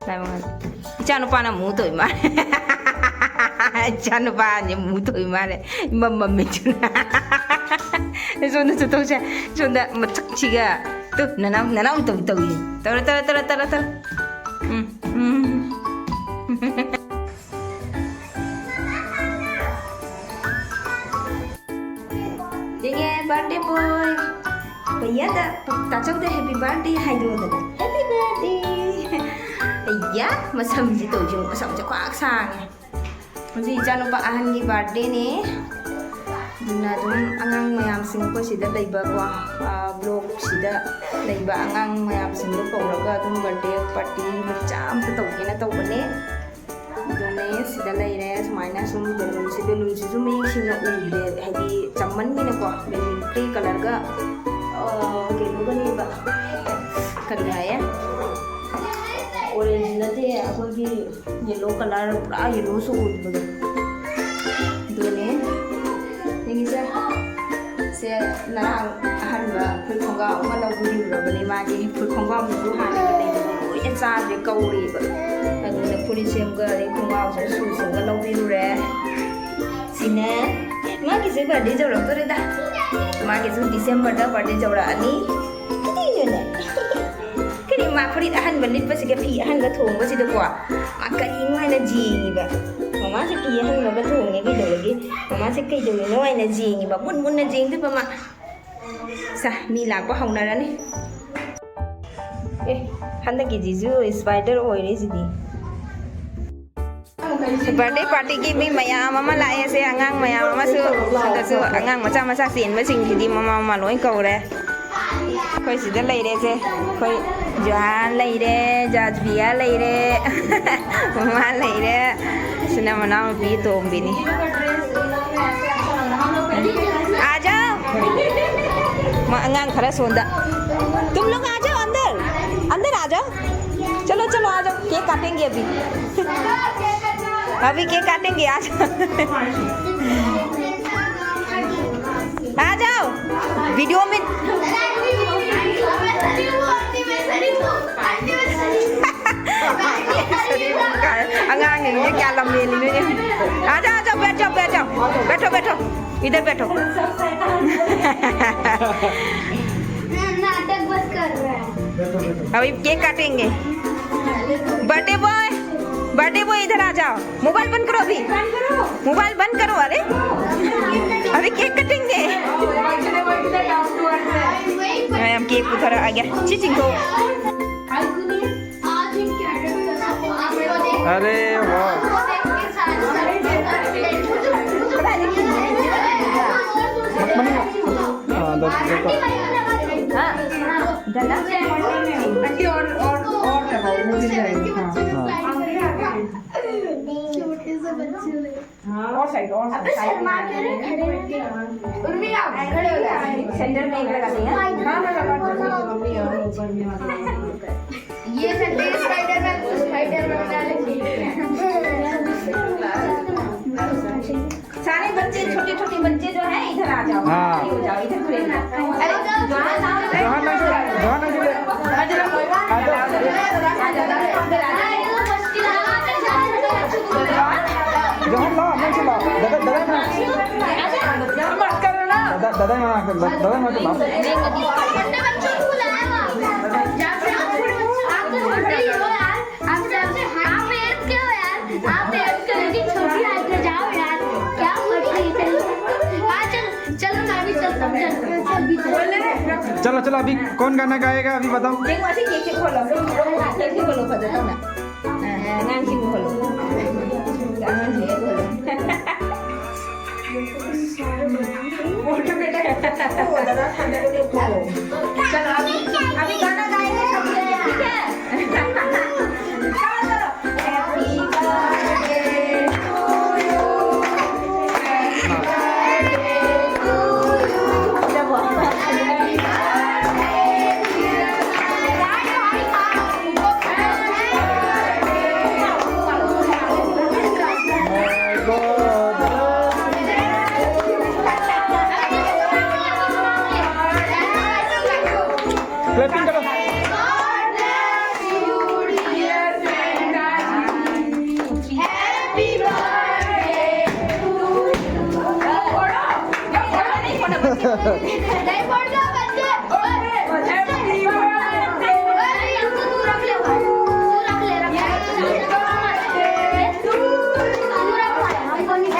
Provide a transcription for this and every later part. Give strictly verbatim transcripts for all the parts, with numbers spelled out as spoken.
ꯂꯥꯏꯕꯛ ꯍꯥꯏꯕ꯫ ꯏꯆꯥ ꯅꯨꯄꯥꯅ ꯃꯨ ꯇꯧꯏ ꯃꯥꯜꯂꯦ꯫ ꯏꯆꯥ ꯅꯨꯄꯥꯁꯦ ꯃꯨ ꯇꯧꯏ ꯃꯥꯜꯂꯦ꯫ ꯏꯃꯝ ꯃꯝꯃꯦ ꯏꯆꯥ꯫ ꯁꯣꯝꯗ ꯆꯠꯊꯣꯛꯁꯦ꯫ ꯁꯣꯝꯗ ꯃꯊꯛꯁꯤꯒ꯫ ꯇꯨ, ꯅꯅꯥꯎ, ꯅꯅꯥꯎ ꯇꯧ, ꯇꯧꯏ꯫ ꯇꯧꯔꯣ, ꯇꯧꯔꯣ, ꯇꯧꯔꯣ, ꯇꯧꯔꯣ, ꯇꯧꯔꯣ꯫ ꯎꯝ, ꯎꯝ꯫ ꯌꯦꯡꯉꯦ, birthday boy꯫ ꯚꯩꯌꯥꯗ, ꯇꯥꯆꯧꯗ happy birthday ꯍꯥꯏꯗꯣꯛꯑꯣꯗꯅ꯫ Happy birthday꯫ ꯑꯩꯌꯥ, ꯃꯁꯝꯁꯤ ꯇꯧꯁꯤ, ꯃꯁꯝꯁꯦ ꯈ꯭ꯋꯥꯛ ꯁꯥꯡꯉꯦ꯫ ꯍꯧꯖꯤꯛ ꯏꯆꯥꯅꯨꯄꯥ ꯑꯍꯟꯒꯤ birthdayꯅꯦ꯫ ꯑꯗꯨꯅ ꯑꯗꯨꯝ ꯑꯉꯥꯡ ꯃꯌꯥꯝꯁꯤꯡ ꯑꯩꯈꯣꯏ ꯁꯤꯗ ꯂꯩꯕꯀꯣ, ꯑꯥ, blockꯁꯤꯗ ꯂꯩꯕ ꯑꯉꯥꯡ ꯃꯌꯥꯝꯁꯤꯡꯗꯣ ꯀꯧꯔꯒ ꯑꯗꯨꯝ birthday party ꯃꯆꯥ ꯑꯝꯇ ꯇꯧꯒꯦꯅ ꯇꯧꯕꯅꯦ꯫ ꯑꯗꯨꯅꯦ ꯁꯤꯗ ꯂꯩꯔꯦ꯫ ꯁꯨꯃꯥꯏꯅ ꯁꯨꯝ balloonꯁꯤ, balloonꯁꯤꯁꯨ ꯃꯌꯦꯛ ꯁꯦꯡꯅ ꯎꯗ꯭ꯔꯦ, ꯍꯥꯏꯗꯤ ꯆꯝꯃꯟꯒꯤꯅꯀꯣ꯫ Balloon grey colourꯒ, ꯑꯥ, ꯀꯩꯅꯣꯒꯅꯦꯕ, ꯀꯔꯤ ꯍꯥꯏꯌꯦ, orange ꯅꯠꯇꯦ, ꯑꯩꯈꯣꯏꯒꯤ yellow colour, ꯄꯨꯔꯥ yellowꯁꯨ ꯑꯣꯏꯕꯗꯣ꯫ ꯑꯗꯨꯅꯦ꯫ ꯌꯦꯡꯉꯤꯁꯦ꯫ ꯁꯦ ꯉꯔꯥꯡ ꯑꯍꯟꯕ ꯐꯨꯔꯤꯠ ꯈꯣꯡꯒ꯭ꯔꯥꯎ ꯑꯃ ꯂꯧꯕꯤꯔꯨꯔꯕꯅꯦ꯫ ꯃꯥꯒꯤ ꯐꯨꯔꯤꯠ ꯈꯣꯡꯒ꯭ꯔꯥꯎꯗꯨꯁꯨ ꯍꯥꯟꯅꯒꯤ ꯂꯩꯕꯗꯣ ꯂꯣꯏꯅ ꯆꯥꯗ꯭ꯔꯦ, ꯀꯧꯔꯦꯕ꯫ ꯑꯗꯨꯅ ꯐꯨꯔꯤꯠꯁꯤꯃꯒ ꯑꯗꯩ ꯈꯣꯡꯒ꯭ꯔꯥꯎꯁꯤꯃ, shoesꯁꯤꯃꯒ ꯂꯧꯕꯤꯔꯨꯔꯦ꯫ ꯁꯤꯅꯦ꯫ ꯃꯥꯒꯤꯁꯨ birthday ꯌꯧꯔꯛꯇꯣꯔꯦꯗ꯫ ꯃꯥꯒꯤꯁꯨ Decemberꯗ birthday ꯌꯧꯔꯛꯑꯅꯤ꯫ ꯀꯔꯤꯅꯣꯅꯦ? ꯀꯔꯤ ꯃꯥ ꯐꯨꯔꯤꯠ ꯑꯍꯟꯕ ꯂꯤꯠꯄꯁꯤꯒ ꯐꯤ ꯑꯍꯟꯕ ꯊꯣꯡꯕꯁꯤꯗꯀꯣ, ꯃꯥ ꯀꯔꯤꯅꯣ ꯍꯥꯏꯅ ꯌꯦꯡꯉꯤꯕ꯫ ꯃꯃꯥꯁꯦ ꯐꯤ ꯑꯍꯟꯕꯒ ꯊꯣꯡꯉꯦ ꯀꯩꯗꯧꯔꯒꯦ? ꯃꯃꯥꯁꯦ ꯀꯩꯗꯧꯔꯤꯅꯣ ꯍꯥꯏꯅ ꯌꯦꯡꯉꯤꯕ꯫ ꯃꯨꯟ ꯃꯨꯟꯅ ꯌꯦꯡꯗꯣꯏꯕ ꯃꯥ꯫ ꯁ, ꯃꯤ ꯂꯥꯛꯄ ꯍꯧꯅꯔꯅꯤ꯫ ꯑꯦ, ꯍꯟꯗꯛꯀꯤꯁꯤꯁꯨ spider ꯑꯣꯏꯔꯤꯁꯤꯗꯤ꯫ Birthday partyꯒꯤ ꯃꯤ ꯃꯌꯥꯝ ꯑꯃ ꯂꯥꯛꯑꯦ꯫ ꯁꯦ ꯑꯉꯥꯡ ꯃꯌꯥꯝ ꯑꯃꯁꯨ, ꯁꯤꯗꯁꯨ ꯑꯉꯥꯡ ꯃꯆꯥ ꯃꯆꯥ ꯆꯦꯟꯕꯁꯤꯡꯁꯤꯗꯤ ꯃꯃꯥ ꯃꯃꯥ ꯂꯣꯏ ꯀꯧꯔꯦ꯫ ꯑꯩꯈꯣꯏ ꯁꯤꯗ ꯂꯩꯔꯦꯁꯦ꯫ ꯑꯩꯈꯣꯏ ꯖꯣꯍꯥꯟ ꯂꯩꯔꯦ, ꯖꯥꯖꯕꯤꯌꯥ ꯂꯩꯔꯦ, ꯃꯃꯥ ꯂꯩꯔꯦ꯫ ꯁꯤꯅ ꯃꯅꯥꯎꯅꯨꯄꯤ ꯇꯣꯝꯕꯤꯅꯤ꯫ ꯑꯥꯖꯥꯎ꯫ ꯃꯥ ꯑꯉꯥꯡ ꯈꯔ ꯁꯣꯟꯗ꯫ तुम लोग आ जाओ अंदर। अंदर आ जाओ। चलो, चलो, आ जाओ। केक काटेंगे अभी। अभी केक काटेंगे, आ जाओ। आ जाओ। वीडियो में। क्या लंबी है, नहीं है। आ जाओ, आ जाओ, बैठ जाओ, बैठ जाओ, बैठो, बैठो, इधर बैठो। नाटक बस कर रहा है। अभी केक काटेंगे। बर्थडे बॉय, बर्थडे बॉय, इधर आ जाओ। मोबाइल बंद करो अभी। मोबाइल बंद करो। अरे, अभी केक कटेंगे। मैम, केक उधर आ गया। चिचिंग को। अरे वाह। हाँ, दस रुपये का। आंटी, और, और, और लगाओ, वो भी जाएगी। हाँ। हाँ। छोटे से बच्चे। हाँ, और साइड, और साइड। शर्मा के रहे, खड़े हैं। उर्मिला, खड़े हो जाओ। सेंटर में एक लगा देंगे। हाँ, हाँ, हाँ, हाँ, हाँ। ये संदेश स्पाइडरमैन, स्पाइडरमैन बना लेंगे। सारे बच्चे, छोटे छोटे बच्चे जो हैं, इधर आ जाओ। हाँ। खड़े हो जाओ, इधर खड़े हो जाओ। अरे, जहाँ नाम, जहाँ नाम, जहाँ नाम, आ जाओ। जहाँ नाम, नाम से लाओ। दादा, दादा, नाम। मत करो ना। दादा, दादा, नाम, दादा, नाम से लाओ। छोटे बच्चों को बुलाया हुआ। जहाँ से आप छोटे बच्चों को, आप तो छोटे ही हो यार। आप जब से, आप एज के हो यार, आप एज के हो, लेकिन छोटी हाइट में जाओ यार, क्या फर्क नहीं पड़ता। हाँ, चल, चलो, मैं भी चलता हूँ, चल, चल भी चल। चलो, चलो, अभी कौन गाना गाएगा, अभी बताओ। देखो, ऐसे कैसे खोलो, कैसे खोलो, खोलो ना। हाँ, हाँ, नाम से खोलो। नाम से खोलो। चलो, अभी, अभी गाना गाएंगे सब, ठीक है? चलो, चलो। क्लैपिंग करो। नहीं पड़ रहा बच्चे। ओए, बच्चे, बच्चे, इसको दूर रख ले भाई। दूर रख ले, रख ले। दूर रख भाई, हमको नहीं।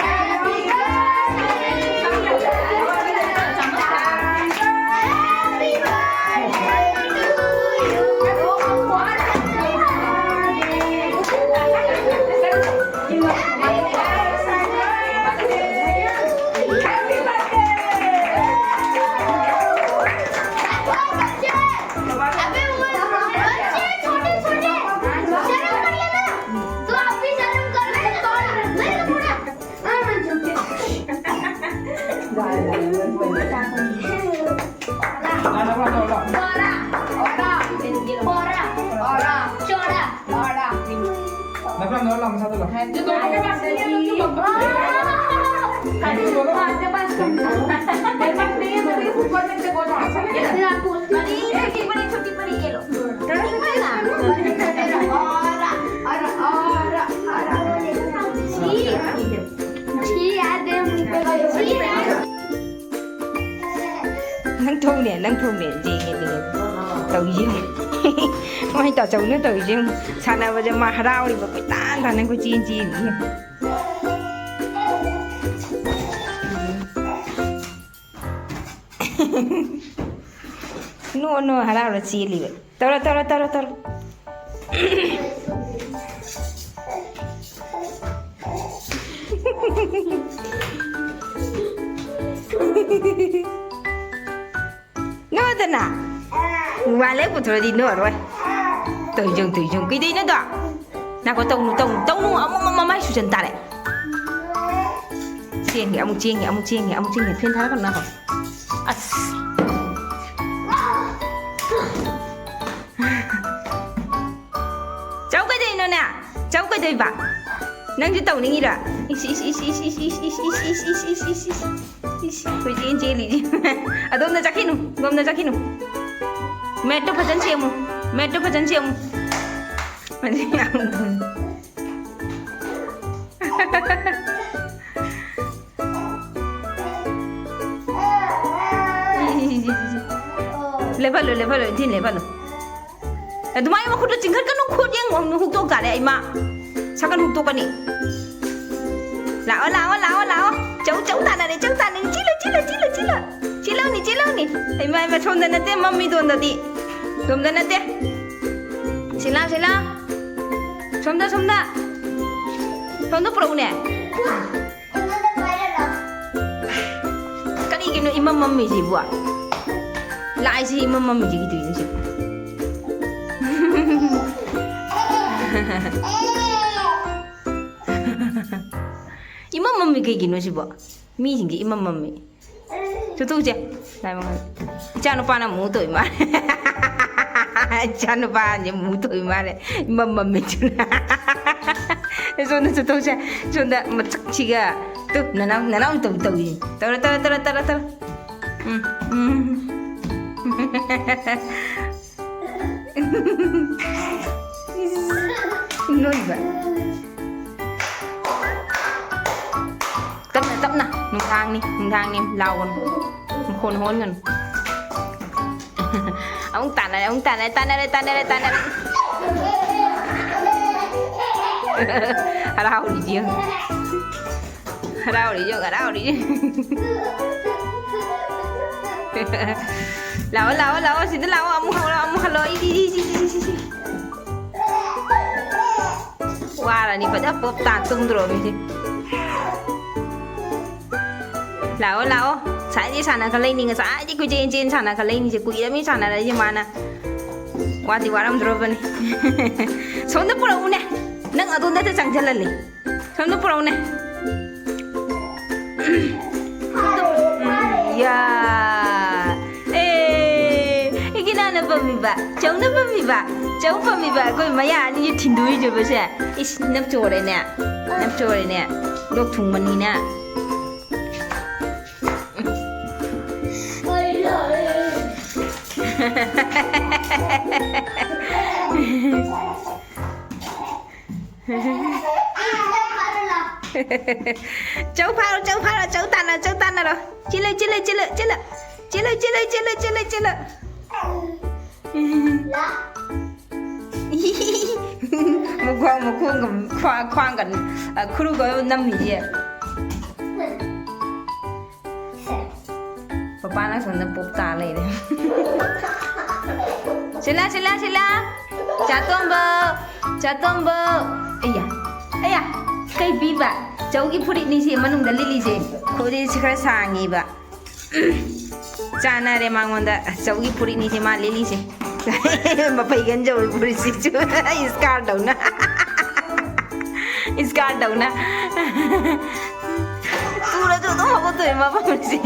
Nabla, nabla, masa tu lah. Itu tu. Ada tu. Ada pas tu. Ada pas ni yang tadi aku buat macam bodoh. Ini aku. Ini, ini, ini, cuti pergi, lo. Ini mana? Ora, ora, ora, ora. Ini. Ini ada yang. Ini. ꯅꯪ ꯊꯣꯡꯅꯦ, ꯅꯪ ꯊꯣꯡꯅꯦ, ꯌꯦꯡꯉꯦ ꯑꯗꯨꯅꯦ ꯇꯧꯔꯤꯁꯦ꯫ ꯃꯣꯏ ꯇꯥꯆꯧꯅ ꯇꯧꯔꯤꯁꯦ ꯌꯦꯡꯉꯨ꯫ ꯁꯥꯟꯅꯕꯁꯦ ꯃꯥ ꯍꯔꯥꯎꯔꯤꯕ ꯀꯣꯏꯇꯥꯟ ꯇꯥꯟꯅ ꯀꯣꯏꯆꯦꯟ ꯆꯦꯜꯂꯤ꯫ ꯅꯣ ꯅꯣ ꯍꯔꯥꯎꯔ ꯆꯦꯜꯂꯤꯕ꯫ ꯇꯧꯔꯣ, ꯇꯧꯔꯣ, ꯇꯧꯔꯣ, ꯇꯧꯔꯣ꯫ ꯅꯣꯛꯑꯗꯅ꯫ ꯃꯣꯕꯥꯏꯜ ꯍꯦꯛ ꯄꯨꯊꯣꯔꯛꯑꯗꯤ ꯅꯣꯛꯑꯔꯣꯏ꯫ ꯇꯧꯏ ꯌꯦꯡꯉꯨ, ꯇꯧꯏ ꯌꯦꯡꯉꯨ꯫ ꯀꯩꯗꯧꯏꯅꯣ ꯑꯗꯣ? ꯉꯥꯏꯈꯣ, ꯇꯧꯅꯨ, ꯇꯧꯅꯨ, ꯇꯧꯅꯨ꯫ ꯑꯃꯨꯛ ꯃꯃꯥꯏ ꯁꯨꯖꯟ ꯇꯥꯔꯦ꯫ ꯆꯦꯟꯒꯦ, ꯑꯃꯨꯛ ꯆꯦꯟꯒꯦ, ꯑꯃꯨꯛ ꯆꯦꯟꯒꯦ, ꯑꯃꯨꯛ ꯆꯦꯟꯒꯦ꯫ ꯐꯦꯟ ꯊꯥꯔꯛꯀꯅꯨ, ꯉꯥꯏꯈꯣ꯫ ꯑꯁ꯫ ꯆꯧ ꯀꯩꯗꯧꯏꯅꯣꯅꯦ? ꯆꯧ ꯀꯩꯗꯧꯏꯕ? ꯅꯪꯁꯨ ꯇꯧꯅꯤꯡꯉꯤꯔꯣ? ꯏꯁ, ꯏꯁ, ꯏꯁ꯫ ꯏꯁ, ꯀꯣꯏꯆꯦꯟ ꯆꯦꯜꯂꯤꯁꯦ꯫ ꯑꯗꯣꯝꯗ ꯆꯠꯈꯤꯅꯨ, ꯑꯗꯣꯝꯗ ꯆꯠꯈꯤꯅꯨ꯫ ꯃꯦꯠꯇꯣ ꯐꯖꯅ ꯁꯦꯝꯃꯨ, ꯃꯦꯠꯇꯣ ꯐꯖꯅ ꯁꯦꯝꯃꯨ꯫ ꯃꯁꯤ ꯌꯥꯝ꯫ ꯂꯦꯞꯍꯜꯂꯨ, ꯂꯦꯞꯍꯜꯂꯨ, ꯏꯟꯊꯤ ꯂꯦꯞꯍꯜꯂꯨ꯫ ꯑꯗꯨꯃꯥꯏꯅ ꯃꯈꯨꯠꯇꯣ ꯆꯤꯡꯈꯠꯀꯅꯨ, ꯈꯨꯠ ꯌꯦꯡꯉꯣ, ꯍꯨꯛꯇꯣꯛ ꯇꯥꯔꯦ ꯏꯃꯥ꯫ ꯁꯒꯟ ꯍꯨꯛꯇꯣꯛꯀꯅꯤ꯫ ꯂꯥꯛꯑꯣ, ꯂꯥꯛꯑꯣ, ꯂꯥꯛꯑꯣ, ꯂꯥꯛꯑꯣ꯫ ꯆꯧ, ꯆꯧ ꯇꯥꯟꯅꯔꯦ, ꯆꯧ ꯇꯥꯟꯅꯔꯦ꯫ ꯆꯤꯜꯂꯨ, ꯆꯤꯜꯂꯨ, ꯆꯤꯜꯂꯨ, ꯆꯤꯜꯂꯨ꯫ ꯆꯤꯜꯂꯧꯅꯤ, ꯆꯤꯜꯂꯧꯅꯤ꯫ ꯏꯃꯥ, ꯏꯃꯥ, ꯁꯣꯝꯗ ꯅꯠꯇꯦ, ꯃꯝꯃꯤꯗꯣꯟꯗꯗꯤ꯫ ꯁꯣꯝꯗ ꯅꯠꯇꯦ꯫ ꯁꯤꯂꯥ, ꯁꯤꯂꯥ꯫ ꯁꯣꯝꯗ, ꯁꯣꯝꯗ꯫ ꯁꯣꯝꯗ ꯄꯨꯔꯛꯎꯅꯦ꯫ ꯀꯔꯤꯒꯤꯅꯣ ꯏꯃꯝ ꯃꯝꯃꯤꯁꯤꯕꯣ? ꯂꯥꯏꯁꯤ ꯏꯃꯝ ꯃꯝꯃꯤꯁꯤ ꯀꯩꯗꯧꯔꯤꯅꯣ ꯁꯤꯕꯣ? ꯏꯃꯝ ꯃꯝꯃꯤ ꯀꯩꯒꯤꯅꯣ ꯁꯤꯕꯣ? ꯃꯤꯁꯤꯡꯁꯦ ꯏꯃꯝ ꯃꯝꯃꯤ꯫ ꯆꯨꯊꯨꯁꯦ꯫ ꯂꯥꯏ ꯃꯉꯥꯜ꯫ ꯏꯆꯥ ꯅꯨꯄꯥꯅ ꯃꯨ ꯇꯧꯏ ꯃꯥꯜꯂꯦ꯫ ꯏꯆꯥ ꯅꯨꯄꯥꯁꯦ ꯃꯨ ꯇꯧꯏ ꯃꯥꯜꯂꯦ꯫ ꯏꯃꯝ ꯃꯝꯃꯤ꯫ ꯁꯣꯝꯗ ꯆꯨꯊꯣꯛꯁꯦ꯫ ꯁꯣꯝꯗ ꯃꯁꯛꯁꯤꯒ꯫ ꯇꯨ, ꯅꯅꯥꯎ, ꯅꯅꯥꯎ ꯇꯧ, ꯇꯧꯏ꯫ ꯇꯧꯔꯣ, ꯇꯧꯔꯣ, ꯇꯧꯔꯣ, ꯇꯧꯔꯣ, ꯇꯧꯔꯣ꯫ ꯎꯝ, ꯎꯝ꯫ ꯅꯣꯏꯕ꯫ ꯇꯞꯅ, ꯇꯞꯅ꯫ ꯅꯨꯡꯗꯥꯡꯅꯤ, ꯅꯨꯡꯗꯥꯡꯅꯤ꯫ ꯂꯥꯎꯒꯅꯨ꯫ ꯃꯈꯣꯟ ꯍꯣꯟꯒꯅꯨ꯫ ꯑꯃꯨꯛ ꯇꯥꯟꯅꯔꯦ, ꯑꯃꯨꯛ ꯇꯥꯟꯅꯔꯦ, ꯇꯥꯟꯅꯔꯦ, ꯇꯥꯟꯅꯔꯦ, ꯇꯥꯟꯅꯔꯦ꯫ ꯍꯔꯥꯎꯔꯤꯁꯤ ꯌꯦꯡꯉꯨ꯫ ꯍꯔꯥꯎꯔꯤ ꯌꯦꯡꯉꯨ, ꯍꯔꯥꯎꯔꯤ ꯌꯦꯡꯉꯨ꯫ ꯂꯥꯛꯑꯣ, ꯂꯥꯛꯑꯣ, ꯂꯥꯛꯑꯣ, ꯁꯤꯗ ꯂꯥꯛꯑꯣ, ꯑꯃꯨꯛ ꯍꯜꯂꯣ, ꯑꯃꯨꯛ hello. E, E, E, E, E, E, E. ꯋꯥꯔꯅꯤ, ꯐꯖꯅ ꯄꯣꯞ ꯇꯥ ꯇꯨꯝꯗ꯭ꯔꯣ ꯃꯤꯁꯦ꯫ ꯂꯥꯛꯑꯣ, ꯂꯥꯛꯑꯣ꯫ ꯉꯁꯥꯏꯗꯤ ꯁꯥꯟꯅ ꯈꯜꯂꯛꯏꯅꯤ, ꯉꯁꯥꯏꯗꯤ ꯀꯣꯏꯆꯦꯟ ꯆꯦꯟ ꯁꯥꯟꯅ ꯈꯜꯂꯛꯏꯅꯤꯁꯦ, ꯀꯨꯏꯔꯃꯤ ꯁꯥꯟꯅꯔꯛꯏꯁꯦ ꯃꯥꯅ꯫ ꯋꯥꯗꯤ ꯋꯥꯔꯝꯗ꯭ꯔꯣꯕꯅꯤ꯫ ꯁꯣꯝꯗ ꯄꯨꯔꯛꯎꯅꯦ꯫ ꯅꯪ ꯑꯗꯣꯝꯗꯇ ꯆꯪꯁꯤꯜꯍꯜꯂꯦ꯫ ꯁꯣꯝꯗ ꯄꯨꯔꯛꯎꯅꯦ꯫ ꯁꯣꯝꯗ ꯄꯨꯔꯛꯎ꯫ ꯎꯝ, ꯌꯥ꯫ ꯑꯦ, ꯑꯩꯒꯤ ꯅꯥꯅ ꯄꯝꯃꯤꯕ, ꯆꯧꯅ ꯄꯝꯃꯤꯕ, ꯆꯧ ꯄꯝꯃꯤꯕ, ꯑꯩꯈꯣꯏ ꯃꯌꯥ ꯑꯅꯤꯁꯦ ꯊꯤꯟꯗꯣꯛꯏꯁꯦꯕꯁꯦ꯫ ꯏꯁ, ꯅꯞꯆꯣꯔꯦꯅꯦ, ꯅꯞꯆꯣꯔꯦꯅꯦ, ꯂꯣꯛ ꯊꯨꯡꯕꯅꯤꯅ꯫ ꯆꯧ ꯐꯥꯔꯣ, ꯆꯧ ꯐꯥꯔꯣ, ꯆꯧ ꯇꯥꯟꯅ, ꯆꯧ ꯇꯥꯟꯅꯔꯣ꯫ ꯆꯤꯜꯂꯨ, ꯆꯤꯜꯂꯨ, ꯆꯤꯜꯂꯨ, ꯆꯤꯜꯂꯨ꯫ ꯆꯤꯜꯂꯨ, ꯆꯤꯜꯂꯨ, ꯆꯤꯜꯂꯨ, ꯆꯤꯜꯂꯨ, ꯆꯤꯜꯂꯨ꯫ ꯃꯈꯣꯡ, ꯃꯈꯣꯡꯒ ꯈ꯭ꯋꯥ-, ꯈ꯭ꯋꯥꯡꯒ, ꯑ, ꯈꯨꯔꯨꯒ ꯅꯝꯃꯤꯁꯦ꯫ ꯄꯄꯥꯅ ꯁꯣꯝꯗ ꯄꯣꯛ ꯇꯥ ꯂꯩꯔꯦ꯫ ꯁꯤꯂꯥ, ꯁꯤꯂꯥ, ꯁꯤꯂꯥ꯫ ꯆꯥꯇꯣꯝꯕ, ꯆꯥꯇꯣꯝꯕ꯫ ꯑꯌꯥ, ꯑꯌꯥ, ꯀꯩ ꯄꯤꯕ? ꯆꯧꯒꯤ ꯐꯨꯔꯤꯠꯅꯤꯁꯦ ꯃꯅꯨꯡꯗ ꯂꯤꯠꯂꯤꯁꯦ꯫ ꯐꯨꯔꯤꯠꯁꯦ ꯈꯔ ꯁꯥꯡꯉꯤꯕ꯫ ꯆꯥꯟꯅꯔꯦ ꯃꯉꯣꯟꯗ꯫ ꯆꯧꯒꯤ ꯐꯨꯔꯤꯠꯅꯤꯁꯦ ꯃꯥ ꯂꯤꯠꯂꯤꯁꯦ꯫ ꯃꯐꯩꯒꯟ ꯆꯧꯒꯤ ꯐꯨꯔꯤꯠꯁꯤꯁꯨ ꯏꯁꯀꯥꯔꯗꯧꯅ꯫ ꯏꯁꯀꯥꯔꯗꯧꯅ꯫ ꯇꯨꯔꯁꯨ ꯑꯗꯨꯝ ꯍꯧꯒꯠꯇꯣꯏ ꯃꯐꯝꯁꯦ꯫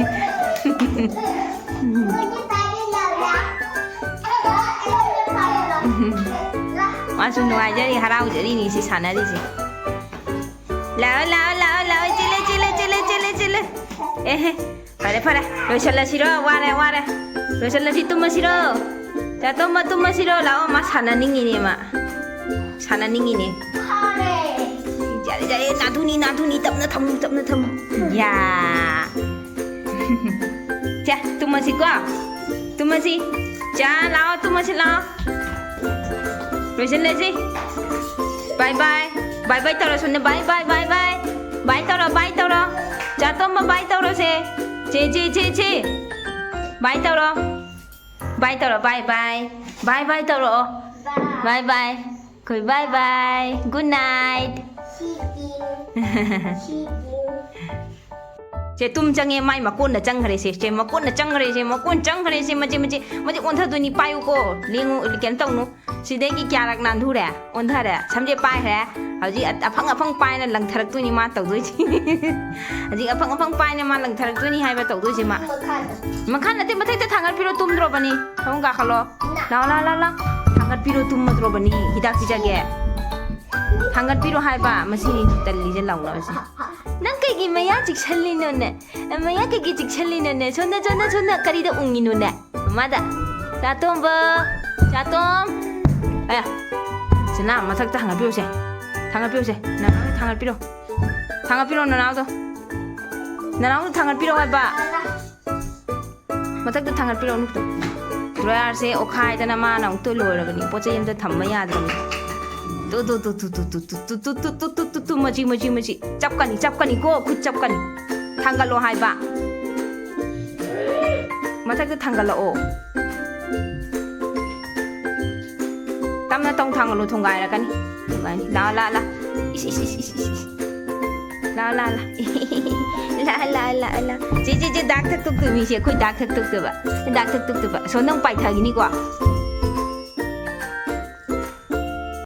ꯃꯥꯁꯨ ꯅꯨꯡꯉꯥꯏꯖꯔꯤ, ꯍꯔꯥꯎꯖꯔꯤꯅꯤ ꯁꯤ ꯁꯥꯟꯅꯔꯤꯁꯦ꯫ ꯂꯥꯛꯑꯣ, ꯂꯥꯛꯑꯣ, ꯂꯥꯛꯑꯣ, ꯂꯥꯛꯑꯣ, ꯆꯦꯜꯂꯦ, ꯆꯦꯜꯂꯦ, ꯆꯦꯜꯂꯦ, ꯆꯦꯜꯂꯦ, ꯆꯦꯜꯂꯦ꯫ ꯑꯦꯍꯦ, ꯐꯔꯦ, ꯐꯔꯦ, ꯂꯣꯏꯁꯜꯂꯁꯤꯔꯣ? ꯋꯥꯔꯦ, ꯋꯥꯔꯦ꯫ ꯂꯣꯏꯁꯜꯂꯁꯤ, ꯇꯨꯝꯃꯁꯤꯔꯣ? ꯆꯥꯇꯣꯝꯕ, ꯇꯨꯝꯃꯁꯤꯔꯣ? ꯂꯥꯛꯑꯣ, ꯃꯥ ꯁꯥꯟꯅꯅꯤꯡꯉꯤꯅꯦ, ꯃꯥ꯫ ꯁꯥꯟꯅꯅꯤꯡꯉꯤꯅꯦ꯫ ꯌꯥꯔꯦ, ꯌꯥꯔꯦ, ꯅꯥꯗꯨꯅꯤ, ꯅꯥꯗꯨꯅꯤ, ꯇꯞꯅ ꯊꯝꯃꯨ, ꯇꯞꯅ ꯊꯝꯃꯨ꯫ ꯌꯥ꯫ ꯆꯦ, ꯇꯨꯝꯃꯁꯤꯀꯣ? ꯇꯨꯝꯃꯁꯤ꯫ ꯆꯥ, ꯂꯥꯛꯑꯣ, ꯇꯨꯝꯃꯁꯤ ꯂꯥꯛꯑꯣ꯫ ꯂꯣꯏꯁꯤꯜꯂꯁꯤ꯫ ꯕꯥꯏ ꯕꯥꯏ꯫ ꯕꯥꯏ ꯕꯥꯏ ꯇꯧꯔꯣ, ꯁꯣꯝꯗ ꯕꯥꯏ ꯕꯥꯏ, ꯕꯥꯏ ꯕꯥꯏ꯫ ꯕꯥꯏ ꯇꯧꯔꯣ, ꯕꯥꯏ ꯇꯧꯔꯣ꯫ ꯆꯥꯇꯣꯝꯕ ꯕꯥꯏ ꯇꯧꯔꯣꯁꯦ꯫ ꯆꯦ, ꯆꯦ, ꯆꯦ, ꯆꯦ꯫ ꯕꯥꯏ ꯇꯧꯔꯣ꯫ ꯕꯥꯏ ꯇꯧꯔꯣ, ꯕꯥꯏ ꯕꯥꯏ꯫ ꯕꯥꯏ ꯕꯥꯏ ꯇꯧꯔꯛꯑꯣ꯫ ꯕꯥꯏ ꯕꯥꯏ꯫ ꯑꯩꯈꯣꯏ ꯕꯥꯏ ꯕꯥꯏ꯫ Good night꯫ ꯁꯦ, ꯇꯨꯝ ꯆꯪꯉꯦ, ꯃꯥꯏ ꯃꯀꯣꯟꯗ ꯆꯪꯈ꯭ꯔꯦ ꯁꯦ, ꯁꯦ, ꯃꯀꯣꯟꯗ ꯆꯪꯈ꯭ꯔꯦ ꯁꯦ, ꯃꯀꯣꯟ ꯆꯪꯈ꯭ꯔꯦ ꯁꯦ, ꯃꯆꯦ, ꯃꯆꯦ, ꯃꯆꯦ ꯑꯣꯟꯊꯗꯣꯏꯅꯤ, ꯄꯥꯏꯌꯨꯀꯣ, ꯂꯦꯡꯉꯨ, ꯀꯩꯅꯣ ꯇꯧꯅꯨ꯫ ꯁꯤꯗꯒꯤ ꯀꯌꯥꯔꯛ ꯅꯥꯟꯊꯨꯔꯦ? ꯑꯣꯟꯊꯔꯦ, ꯁꯝꯁꯦ ꯄꯥꯏꯈ꯭ꯔꯦ꯫ ꯍꯧꯖꯤꯛ ꯑ-, ꯑꯐꯪ ꯑꯐꯪ ꯄꯥꯏꯅ ꯂꯪꯊꯔꯛꯇꯣꯏꯅꯤ ꯃꯥ ꯇꯧꯗꯣꯏꯁꯦ꯫ ꯍꯧꯖꯤꯛ ꯑꯐꯪ ꯑꯐꯪ ꯄꯥꯏꯅ ꯃꯥ ꯂꯪꯊꯔꯛꯇꯣꯏꯅꯤ ꯍꯥꯏꯕ ꯇꯧꯗꯣꯏꯁꯦ ꯃꯥ꯫ ꯃꯈꯥ ꯅꯠꯇꯦ, ꯃꯊꯛꯇ ꯊꯥꯡꯒꯠꯄꯤꯔꯣ, ꯇꯨꯝꯗ꯭ꯔꯣꯕꯅꯤ? ꯐꯃꯨꯡ ꯀꯥꯈꯠꯂꯣ꯫ ꯂꯥꯎ, ꯂꯥꯎ, ꯂꯥꯎ, ꯂꯥꯎ꯫ ꯊꯥꯡꯒꯠꯄꯤꯔꯣ, ꯇꯨꯝꯃꯗ꯭ꯔꯣꯕꯅꯤ? ꯍꯤꯗꯥꯛ ꯄꯤꯖꯒꯦ꯫ ꯊꯥꯡꯒꯠꯄꯤꯔꯣ ꯍꯥꯏꯕ, ꯃꯁꯤꯅꯤ ꯇꯜꯂꯤꯁꯦ ꯂꯥꯎꯅꯕꯁꯦ꯫ ꯅꯪ ꯀꯩꯒꯤ ꯃꯌꯥ ꯆꯤꯛꯁꯜꯂꯤꯅꯣꯅꯦ? ꯃꯌꯥ ꯀꯩꯒꯤ ꯆꯤꯛꯁꯜꯂꯤꯅꯣꯅꯦ? ꯁꯣꯝꯗ, ꯁꯣꯝꯗ, ꯁꯣꯝꯗ ꯀꯔꯤꯗ ꯎꯪꯉꯤꯅꯣꯅꯦ? ꯃꯃꯥꯗ꯫ ꯆꯥꯇꯣꯝꯕ! ꯆꯥꯇꯣꯝ! ꯑꯦ, ꯁꯤꯅꯥ, ꯃꯊꯛꯇ ꯊꯥꯡꯒꯠꯄꯤꯌꯨꯁꯦ꯫ ꯊꯥꯡꯒꯠꯄꯤꯌꯨꯁꯦ꯫ ꯅꯅꯥꯎꯗ ꯊꯥꯡꯒꯠꯄꯤꯔꯣ꯫ ꯊꯥꯡꯒꯠꯄꯤꯔꯣ ꯅꯅꯥꯎꯗꯣ꯫ ꯅꯅꯥꯎꯗꯣ ꯊꯥꯡꯒꯠꯄꯤꯔꯣ ꯍꯥꯏꯕ꯫ ꯃꯊꯛꯇ ꯊꯥꯡꯒꯠꯄꯤꯔꯣ, ꯅꯨꯄꯤꯗꯣ꯫ ꯗ꯭ꯔꯣꯌꯥꯔꯁꯦ ꯑꯣꯈꯥꯏꯗꯅ ꯃꯥꯅ ꯑꯃꯨꯛꯇ ꯂꯣꯏꯔꯕꯅꯤ꯫ ꯄꯣꯠ ꯆꯩ ꯑꯝꯇ ꯊꯝꯕ ꯌꯥꯗ꯭ꯔꯕꯅꯤ꯫ ꯇꯨ, ꯇꯨ, ꯇꯨ, ꯇꯨ, ꯇꯨ, ꯇꯨ, ꯇꯨ, ꯇꯨ, ꯇꯨ, ꯇꯨ, ꯇꯨ, ꯇꯨ, ꯃꯆꯤ, ꯃꯆꯤ, ꯃꯆꯤ꯫ ꯆꯞꯀꯅꯤ, ꯆꯞꯀꯅꯤ ꯀꯣ, ꯈꯨꯠ ꯆꯞꯀꯅꯤ꯫ ꯊꯥꯡꯒꯠꯂꯣ ꯍꯥꯏꯕ꯫ ꯃꯊꯛꯇ ꯊꯥꯡꯒꯠꯂꯛꯑꯣ꯫ ꯇꯞꯅ ꯇꯧ, ꯊꯥꯡꯒꯠꯂꯣ, ꯊꯨꯡꯒꯥꯏꯔꯛꯀꯅꯤ꯫ ꯊꯨꯡꯒꯥꯏꯅꯤ꯫ ꯂꯥ, ꯂꯥ, ꯂꯥ꯫ ꯏꯁ, ꯏꯁ, ꯏꯁ, ꯏꯁ, ꯏꯁ, ꯏꯁ꯫ ꯂꯥ, ꯂꯥ, ꯂꯥ꯫ ꯂꯥ, ꯂꯥ, ꯂꯥ, ꯂꯥ꯫ ꯆꯦ, ꯆꯦ, ꯆꯦ, ꯗꯥꯛ ꯊꯛꯇꯣꯛꯇꯣꯏ ꯃꯤꯁꯦ ꯑꯩꯈꯣꯏ ꯗꯥꯛ ꯊꯛꯇꯣꯛꯇꯣꯏꯕ꯫ ꯗꯥꯛ ꯊꯛꯇꯣꯛꯇꯣꯏꯕ꯫ ꯑꯁꯣꯝꯗ ꯑꯃꯨꯛ ꯄꯥꯏꯊꯈꯤꯅꯤꯀꯣ꯫